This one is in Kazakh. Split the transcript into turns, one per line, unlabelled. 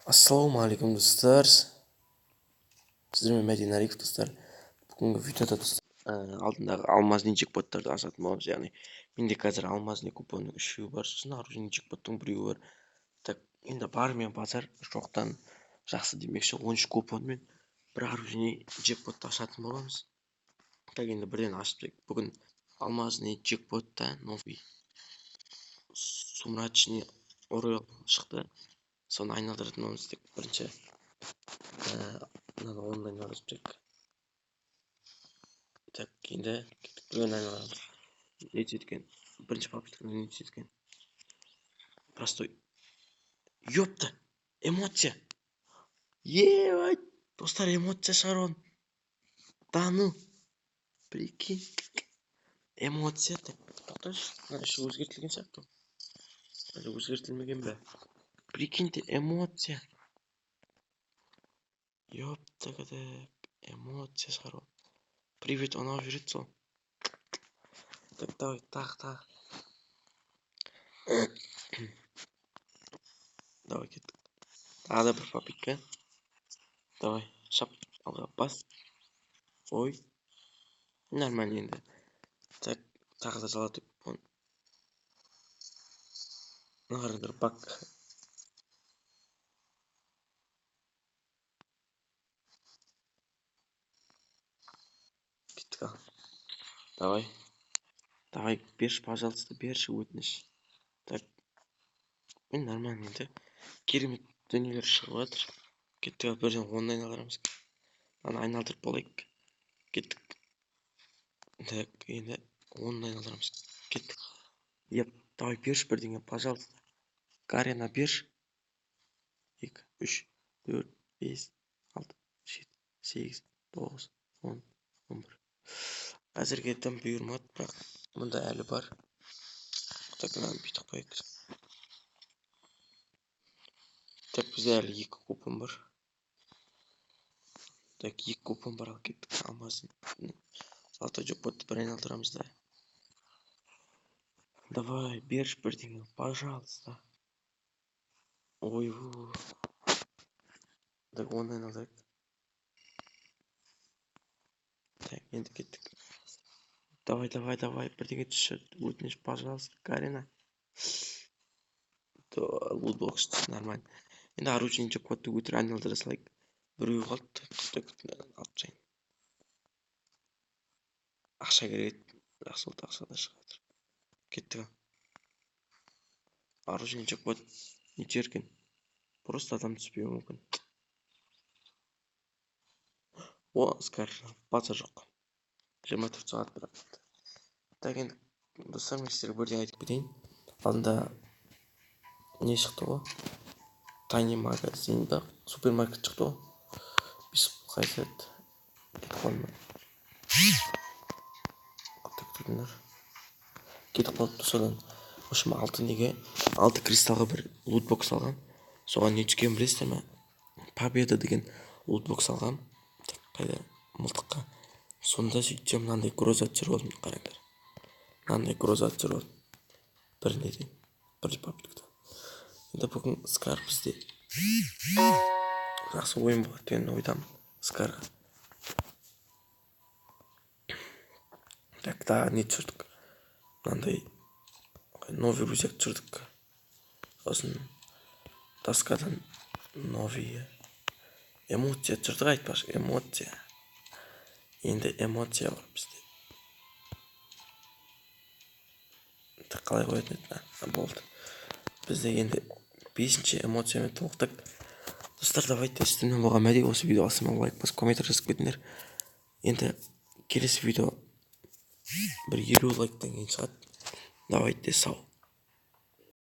Ассалаумағалейкум, достар! Сіздермен Мәден Ариф, достар. Бүгінгі видеода, достар, алдындағы алмазный джекпоттарды ашатын боламыз. Яғни менде қазір алмазный купонның үшеуі бар, сосын оружейный джекпоттың біреуі бар. Так, енді бар мен базар жоқтан жақсы демекші, 13 купонмен бір оружейный джекпотты ашатын боламыз. Так, енді бірден ашып тастайық. Бүгін алмазный джекпотта новый сумрачный орел шықты. Соны айналдыратын боламыз. Тек бірінші мынаны онды айналдырып тастайық. Так, енді кеттік, біреуін айналдырамыз. Не түседі екен? Бірінші попыткада не түседі екен? Простой. Ёпта! Эмоция! Ебать! Достар, эмоция шығарып алдым. Да ну! Прикинь. Эмоция. Так, тоқташы. Мына іші өзгертілген сияқты. Әлі өзгертілмеген бе? Прикиньте, эмоция. Ёпта, эмоция шығарып алдым. Привет, ұнап жүреді сол. Так, давай, тағы, тағы. Давай, кеттік. Тағы да бір попытка. Давай, шап, алға бас. Ой. Нормально енді. Так, тағы да золотой купон. Мына қараңдар, бак. Кеттік ал. Давай. Давай, берші, пожалуйста, берші, өтініш. Так. Мен нормально енді. Керемет дүниелер шығып жатыр. Кеттік ал, бірден онды айналдырамыз. Мынаны айналдырып болайық. Кеттік. Так, енді онды айналдырамыз. Кеттік. Еп, давай берші бірдеңе, пожалуйста. Гарена берші. 2, 3, 4, 5, 6, 7, 8, 9, 10, 11. Әзірге дым бұйырмады, бірақ мұнда әлі бар. Так, мынаны бүйтіп қояйық. Так, бізде әлі 2 купон бар. Так, 2 купон бар, ал кеттік. Алмазын золотой джекпотты бір айналдырамыз да. Давай, берші бірдеңе, пожалуйста. Ойбу. Так, оны айналдырайық. Так, енді кеттік. Давай, давай, давай, бірдеңе түсші, өтініш, пожалуйста, Карина. Лутбокс түсті, нормально. Енді оружейный джекпотты өтірік айналдыра салайық. Біреуі қалды, так, алып тастайын. Ақша керек еді, жақсы болды, ақша да шығып жатыр. Кеттік ал. Оружейный джекпот не түсер екен? Просто адам түспеуі мүмкін. О, Скар, базар жоқ. 24 сағат бірақ. Так, енді достар, мен сіздерге бірден айтып кетейін. Алдында не шықты ғой? Тайный магазин ба? Супермаркет шықты ғой. Бес қайсы еді? Кетіп қалдым. Так, тұрыңдар. Кетіп қалыпты содан. В общем, алты неге? 6 кристаллға бір лутбокс алғам. Соған не түскенін білесіздер ме? Победа деген лутбокс алғам. Так, қайда? Мылтыққа. Сонда сөйтсем мынандай гроза түсіріп алдым, қараңдар. Мынандай гроза түсіріп алдым. Бір неден, бір попыткадан. Енді бүгін Скар бізде жақсы ойын болады деген ойдамын Скарға. Так, тағы не түсірдік? Мынандай новый рюкзак түсірдік. Сосын доскадан новый эмоция түсірдік, айтпақшы, эмоция. Енді эмоция бар бізде. Қалай қоятын еді? А, болды. Бізде енді 5-ші эмоциямен толықтық. Достар, давайте, сіздермен болған Мәди. Осы видео астына лайк басып, комментарий жазып кетіңдер. Енді келесі видео бір 50 лайктан кейін шығады. Давайте, сау.